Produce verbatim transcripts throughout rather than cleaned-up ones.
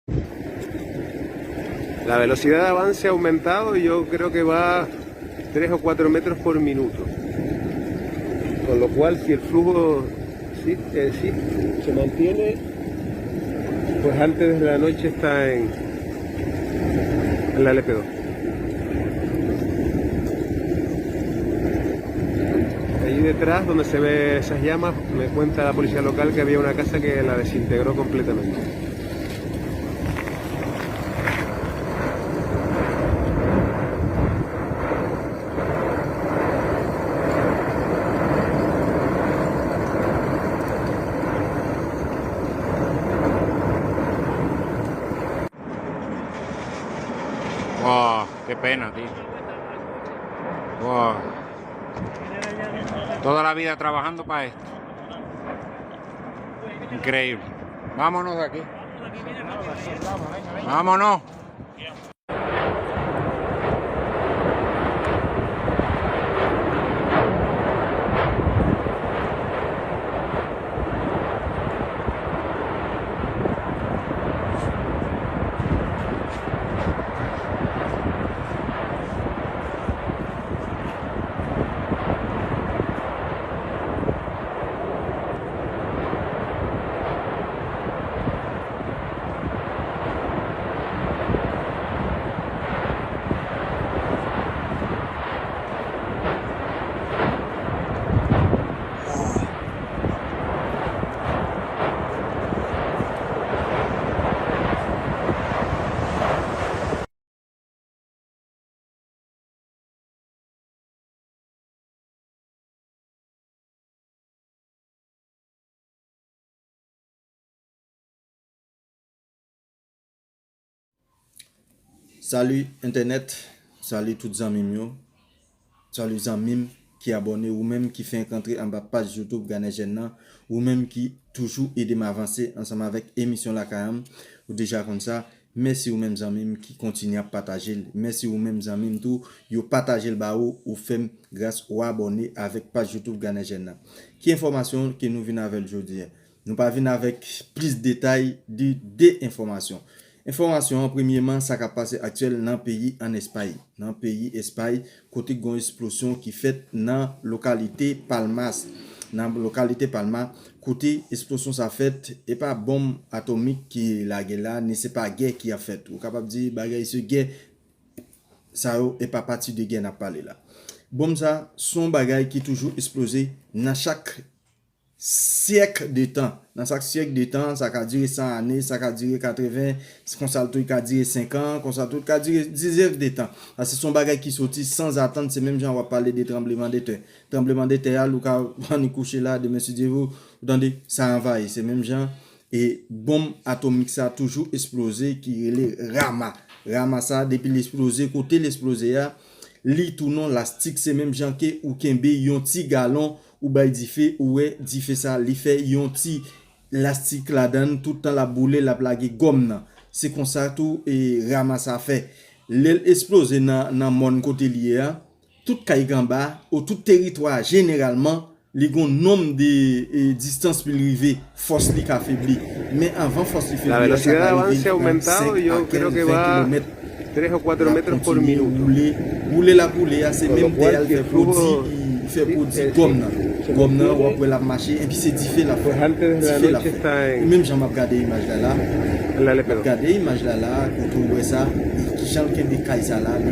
La velocidad de avance ha aumentado, yo creo que va tres o cuatro metros por minuto. Con lo cual, si el flujo sí, eh, sí, se mantiene, pues antes de la noche está en, en la L P dos. Allí detrás, donde se ve esas llamas, me cuenta la policía local que había una casa que la desintegró completamente. Wow, qué pena, tío. Wow. Toda la vida trabajando para esto. Increíble. Vámonos de aquí. Vámonos. Salut internet, salut tout zanmi m yo, salut zanmi m ki abòne, ou menm ki fenk antre anba paj YouTube Ganèjèn nan, ou menm ki toujou ede m avanse ansanm avèk emisyon Lakay an, ou deja konn sa. Mèsi ou menm zanmi m ki kontinye ap pataje l. Mèsi ou menm zanmi m tou, yo pataje l ba ou, ou fè m gras ou abòne avèk paj YouTube Ganèjèn nan. Ki enfòmasyon ke nou vin avè l jodi a? Nou pa vin avèk plis detay de de enfòmasyon. Enfòmasyon an, premyeman, sa k ap pase aktyèl nan peyi ann Espay. Nan peyi Espay, kote gen yon eksplozyon ki fèt nan lokalite Palmas. Nan lokalite Palma, kote eksplozyon sa fèt, e pa bonm atomik ki lage la, ni se pa gè ki ap fèt. Ou kapab di bagay se gè, sa yo, e pa pati de gè n ap pale la. Bonm sa, se yon bagay ki toujou eksploze nan chak syèk de tan. Nan chak syèk de tan, sa ka dire san ane, sa ka dire katreven, konsa l tou ka dire senk an, konsa tou ka dire diznèf de tan. Paske se yon bagay ki soti sanzatann, se menm jan w ap pale de tranblemanntè. Tranblemanntè a, l ou ka annik kouche la, demen si Dye vle, ou tande, sa anvayi. Se menm jan, e bonm atomik sa toujou eksploze, ki rele Rama. Rama sa, depi l eksploze, kote l eksploze a, li tou non lastik, se menm jan ke ou kenbe yon ti galon, ou bay dife, ou wè dife sa, li fè yon ti lastik ladan l, tout tan l ap boule, l ap lage gòm nan. Se konsa tou, e, Rama sa fè. Lè l eksploze nan, nan mòn kote l ye a, tout kay k anba, ou tout teritwa a, jeneralman, li gon nonm de, e, distans pou l rive, fòs li ka febli. Men anvan fòs li febli a, sa ka rive nan senk a kenz, ven kilomèt. L ap kontinye woule, woule l ap woule a, se menm tè a l fè pwodui, li fè pwodui gòm nan. Gòm nan, w ap wè l ap mache, epi se dife l ap fè. Dife l ap fè. Menm jan m ap gade imaj la la, m ap gade imaj la la, kote w wè sa, e kijan l kenbe kay sa la, li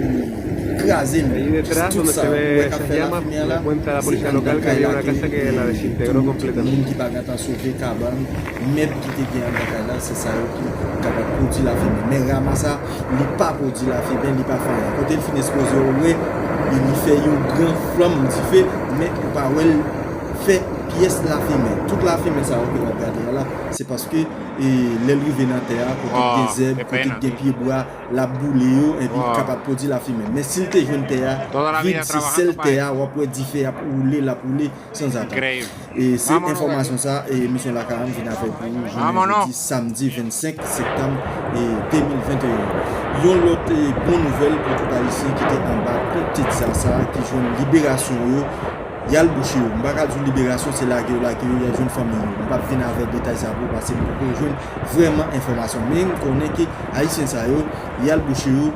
kraze l. Jis tout sa, ou wè k ap fè lafimen an la, se anndan kay la ke, e, tout moun ki pa gentan sove kabann, mèb ki te gen anndan kay la, se sa yo ki kapab pwodui lafimen. Men Rama sa, li pa pwodui lafimen, li pa fè anyen. Kote l fin eksploze, ou wè, e li fè yon gran flanm dife, men ou pa wè l fè pyès lafimen. Tout lafimen sa yo ke w ap gade a la, se paske, e, lè l rive nan tè a, kote k gen zèb, kote k gen pyebwa, l ap boule yo, epi l kapab pwodui lafimen. Men si l te jwenn tè a vid, se sèl tè a, w ap wè dife ap woule, l ap woule sanzatann. E se enfòmasyon sa, e emisyon Lakay an vin avèk ou jounen jodi, samdi vennsenk septanm, e de mil venteyen. Yon lòt, e, bon nouvèl pou tout Ayisyen ki te anba kont Texas sa, ki jwenn liberasyon yo. y al bouche yo. M pa ka di w liberasyon, se lage yo lage yo, y al jwenn fanmi yo. M p ap vin avèk detay sa pou w, paske m poko jwenn vrèman enfòmasyon. Men m konnen ke Ayisyen sa yo, y al bouche yo,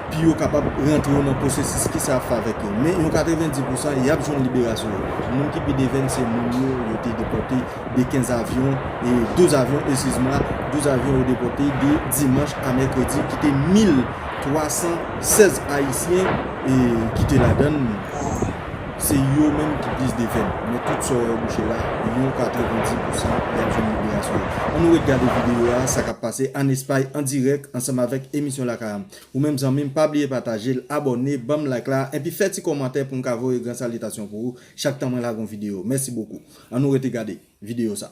pou yo kapab rantre yo nan pwosesis ki sa ap fè avèk yo. Men yon katrevenndis pousan, y ap jwenn liberasyon yo. Moun ki pi devèn, se moun yo, yo te depòte de kenz avyon, e douz avyon, eskize mwa, douz avyon yo depòte de dimanch a mèkredi, ki te mil twa san sèz Ayisyen, e ki te ladann, se yo menm ki plis devèn. Men tout sa yo bouche la, yon katrevenndis pousan y ap jwenn liberasyon yo. Ann nou ret gade videyo a, sa k ap pase ann Espay an dirèk ansanm avèk emisyon Lakay la. Ou menm zanmi m, pa bliye pataje l, abòne, ban m like la, enpi fè ti kòmantè pou m ka voye gran salitasyon pou ou chak tan mwen lage yon videyo. Mèsi bokou. Ann nou rete gade videyo sa.